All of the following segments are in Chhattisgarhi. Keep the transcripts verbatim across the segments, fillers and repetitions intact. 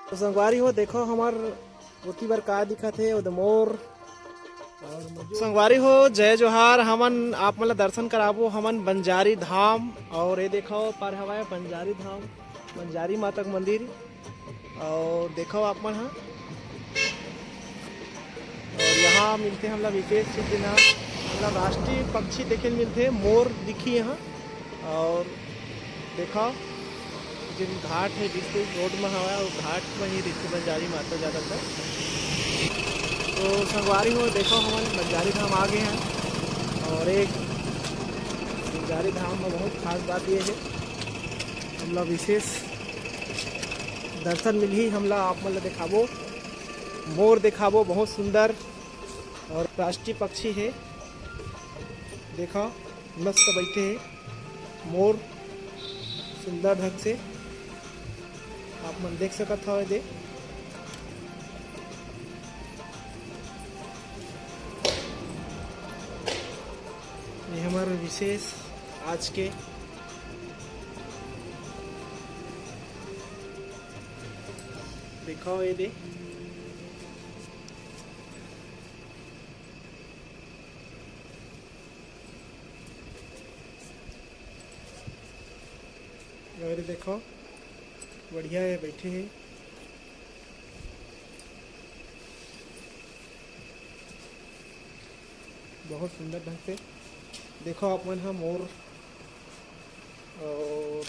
तो संगवारी हो, देखो हमर ओती बर का दिखत हे, ओदे मोर। संगवारी हो, जय जोहार। हमन आप मन ला दर्शन कराबो, हमन बंजारी धाम। और ये देखो पर हवय बंजारी धाम, बंजारी माता के मंदिर। और देखो आप मन हा, और यहाँ मिलथे हमला विशेष चीज, जेन ह हमला राष्ट्रीय पक्षी देखे ल मिलथे, मोर दिखही यहाँ। और देखो, जेन घाट हे, जिस रोड में हवा, वो घाट में ही रिथे बंजारी माता ज़्यादातर। तो संगवारी हो, देखो, हमन बंजारी धाम आ गए हैं। और एक बंजारी धाम में बहुत खास बात ये है, हमला विशेष दर्शन मिलही, हमला आप मन ला देखाबो, मोर देखाबो, बहुत सुंदर और राष्ट्रीय पक्षी है। देखा, मस्त बैठे है मोर, सुंदर ढंग से आप मन देख सकत हव। दे, ये हमारा विशेष आज के दिखाओ ये दे। और देखो, बढ़िया है, बैठे हैं। बहुत सुंदर ढंग से देखो आप मन ह मोर। और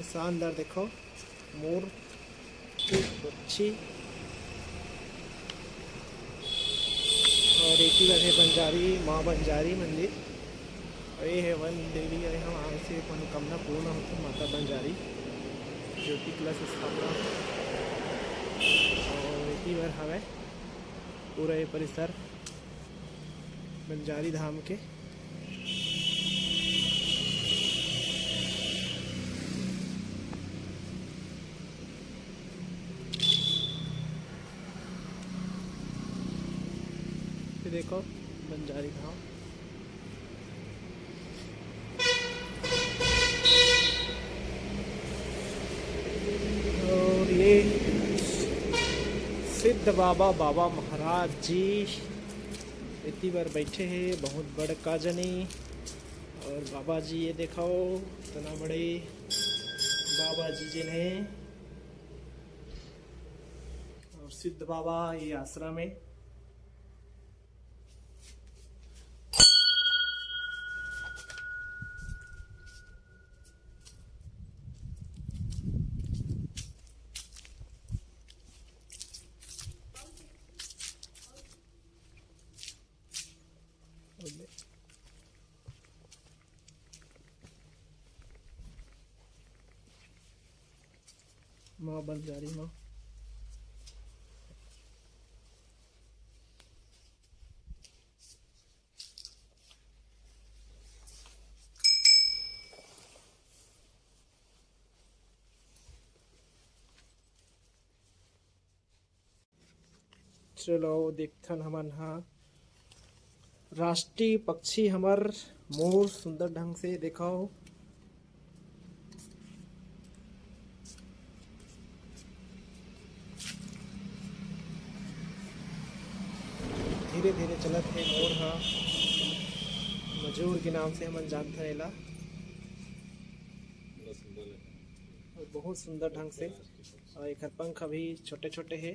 शानदार देखो मोर, पक्षी। और एक ही है बंजारी, माँ बंजारी मंदिर। और ये है वन देवी, अरे हम आए से मनोकामना पूर्ण होती माता बंजारी ज्योति कलश स्थापना। और एक ही बार हवे पूरा ये परिसर बंजारी धाम के। ये देखो बंजारी धाम। और ये सिद्ध बाबा, बाबा महाराज जी एती बर बैठे हे, बहुत बड़का जनी। और बाबा जी ये देखो, इतना बड़े बाबा जी जिन हे। और सिद्ध बाबा ये आश्रम है। माँ बंजारी माँ। चलो देखथन हमन हा राष्ट्रीय पक्षी हमर मोर, सुंदर ढंग से देखो। धीरे धीरे चलत हे मोर हा, मजूर के नाम से हमन जानथन एला। और बहुत सुंदर ढंग से, और एकर पंख अभी छोटे छोटे हे।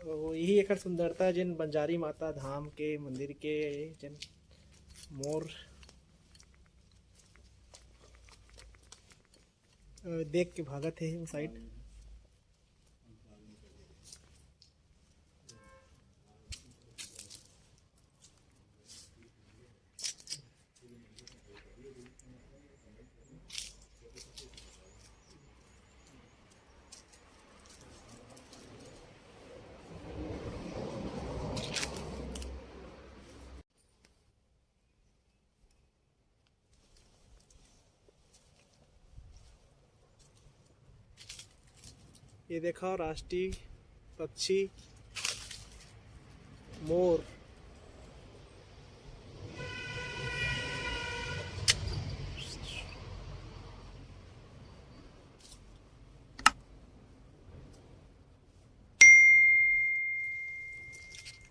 ओ, यही एकर सुंदरता, जेन बंजारी माता धाम के मंदिर के, जेन मोर, अ, देख के भागत हे वो साइड। ये देखो राष्ट्रीय पक्षी मोर।